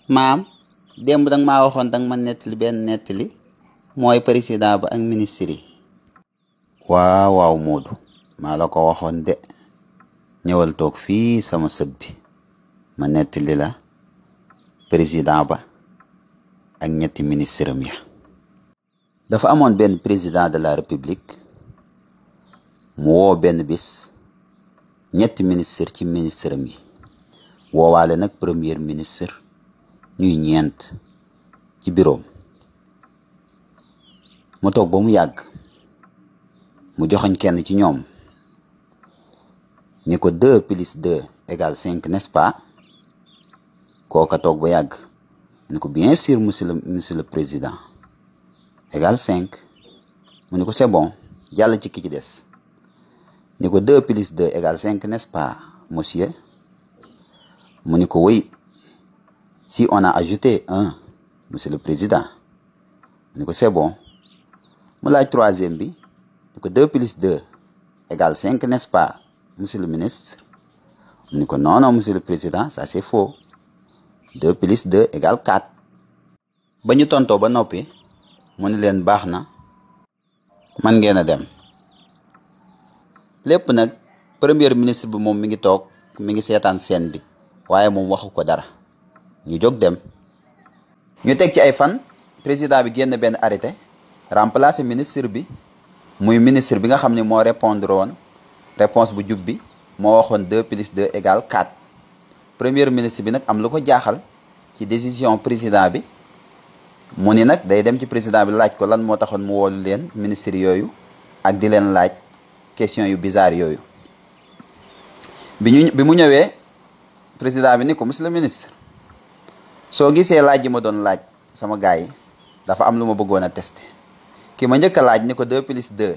maam démb danga maa waxoon danga ma nettali benn nettali mooy président ba ak ministre yi. waaw waaw Moodu maa la ko waxoon de ñëwal toog fii sama sëb bi ma nettali la président ba ak ñetti ministre am ya. dafa amoon benn président de la république mu woo benn bis ñetti ministre ci ministre am yi woowaale nag premier ministre ñuy ñeent ci bureau mu toog ba mu yàgg mu joxoñ kenn ci ñoom ni ko 2 plus 2 égale 5 n'est-ce pas kooka toog ba yàgg ni ko bien sûr monsieur le président égale 5 mu ni ko c'est bon jàll ci ki ci des ni ko 2 plus 2 égale 5 n'est-ce pas monsieur mu ni ko oui si on a ajouté 1 monsieur le président mu ni ko c'est bon mu laaj troisième bi ni ko 2 plus 2 égale 5 n'est-ce pas monsieur le ministre mu ni ko non non monsieur le président ça c'est faux 2 plus 2 égale 4 ba ñu tontoo ba noppi mu ni leen baax na man ngeen a dem lépp nag premier ministre bi moom mi ngi toog mi ngi seetaan scène bi waaye moom waxu ko dara ñu jóg dem. ñu teg ci ay fan président bi génn benn arrêté remplacer ministre bi muy ministre bi nga xam ne moo répondre woon réponse bu jub bi moo waxoon 2 plus 2 égale 4 premier ministre bi nag am lu ko jaaxal ci décision président bi mu ni nag day dem ci président bi laaj ko lan moo taxoon mu woolu leen ministre yooyu ak di leen laaj question yu bizarre yooyu. bi mu ñëwee président bi ni ko monsieur le ministre soo gisee laaj yi ma doon laaj sama gars yi dafa am lu ma bëggoon a tester ki ma njëkk a laaj ni ko 2 plus 2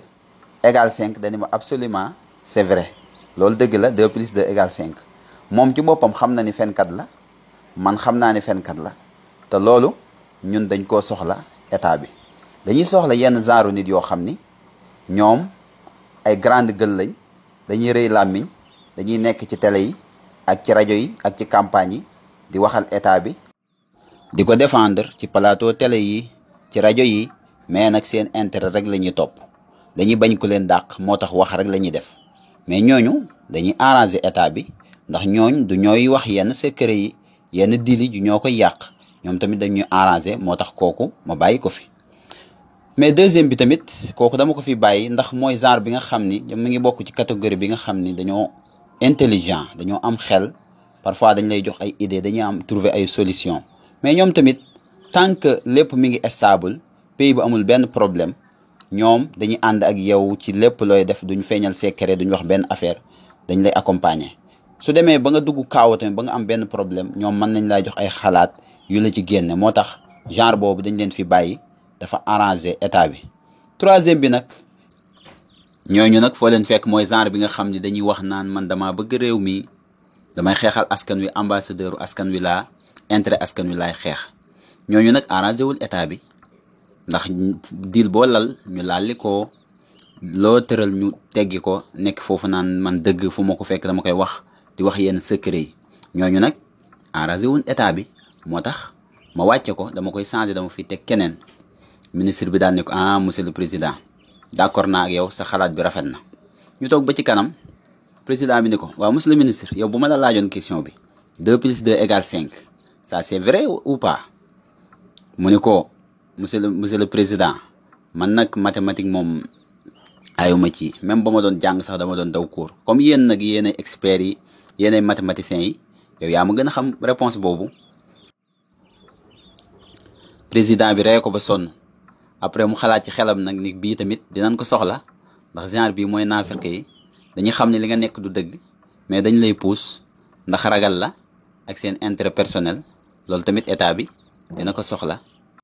égale 5 dani ma absolument c'est vrai loolu dëgg la 2 plus 2 égale 5 moom ci boppam xam na ni fenkat la man xam naa ni fenkat la te loolu ñun dañ koo soxla état bi dañuy soxla yenn genre nit yoo xam ni ñoom ay grande gueule lañ dañuy rëy làmmiñ dañuy nekk ci télé yi ak ci rajo yi ak ci campagne yi di waxal état bi di ko défendre ci plateau télé yi ci rajo yi mais nag seen intérêt rek la ñuy topp dañuy bañ ku leen dàq moo tax wax rek la ñuy def mais ñooñu dañuy arranger état bi ndax ñooñ du ñooy wax yenn secret yi yenn dili ju ñoo koy yàq ñoom tamit dañuy arranger moo tax kooku ma bàyyi ko fi. mais deuxième bi tamit kooku dama ko fi bàyyi ndax mooy genre bi nga xam ni mu ngi bokk ci catégorie bi nga xam ni dañoo intelligent dañoo am xel parfois dañ lay jox ay idées dañuy am trouver ay solution mais ñoom tamit tant que lépp mi ngi stable pays bu amul benn problème ñoom dañuy ànd ak yow ci lépp looy def duñ feeñal secret duñ wax benn affaire dañ lay accompagner. su demee ba nga dugg kaaw tamit ba nga am benn problème ñoom mën nañ laa jox ay xalaat yu la ci génne moo tax genre boobu dañ leen fi bàyyi dafa arranger état bi. troisième bi nag ñooñu nag foo leen fekk mooy genre bi nga xam ni dañuy wax naan man damaa bëgg réew mi damay xeexal askan wi ambassadeur askan wi laa intérêt askan wi laay xeex ñooñu nag arrangé wul état bi ndax dil boo lal ñu lalli ko loo tëral ñu teggi ko nekk foofu naan man dëgg fu ma ko fekk dama koy wax di wax yenn secret yi ñooñu nag arrangé wul état bi moo tax ma wàcce ko dama koy changé dama fi teg keneen ministre bi daal ne ko ah monsieur le président d'accord naa ak yow sa xalaat bi rafet na ñu toog ba ci kanam président bi ni ko waaw monsieur le ministre yow bu ma la laajoon question bi 2 plus 2 égale 5 ça c'est vrai ou pas mu ni ko monsieur le président man nag mathématique moom ayuma ci même ba ma doon jàng sax dama doon daw cours comme yéen nag yéen ay experts yi yéen ay mathématiciens yi yow yaa ma gën a xam réponse boobu président bi ree ko ba sonn après mu xalaat ci xelam nag ni bii tamit dinañ ko soxla ndax genre bii mooy naafeq yi dañuy xam ne li nga nekk du dëgg mais dañ lay pousse ndax ragal la ak seen intérêt personnel loolu tamit état bi dina ko soxla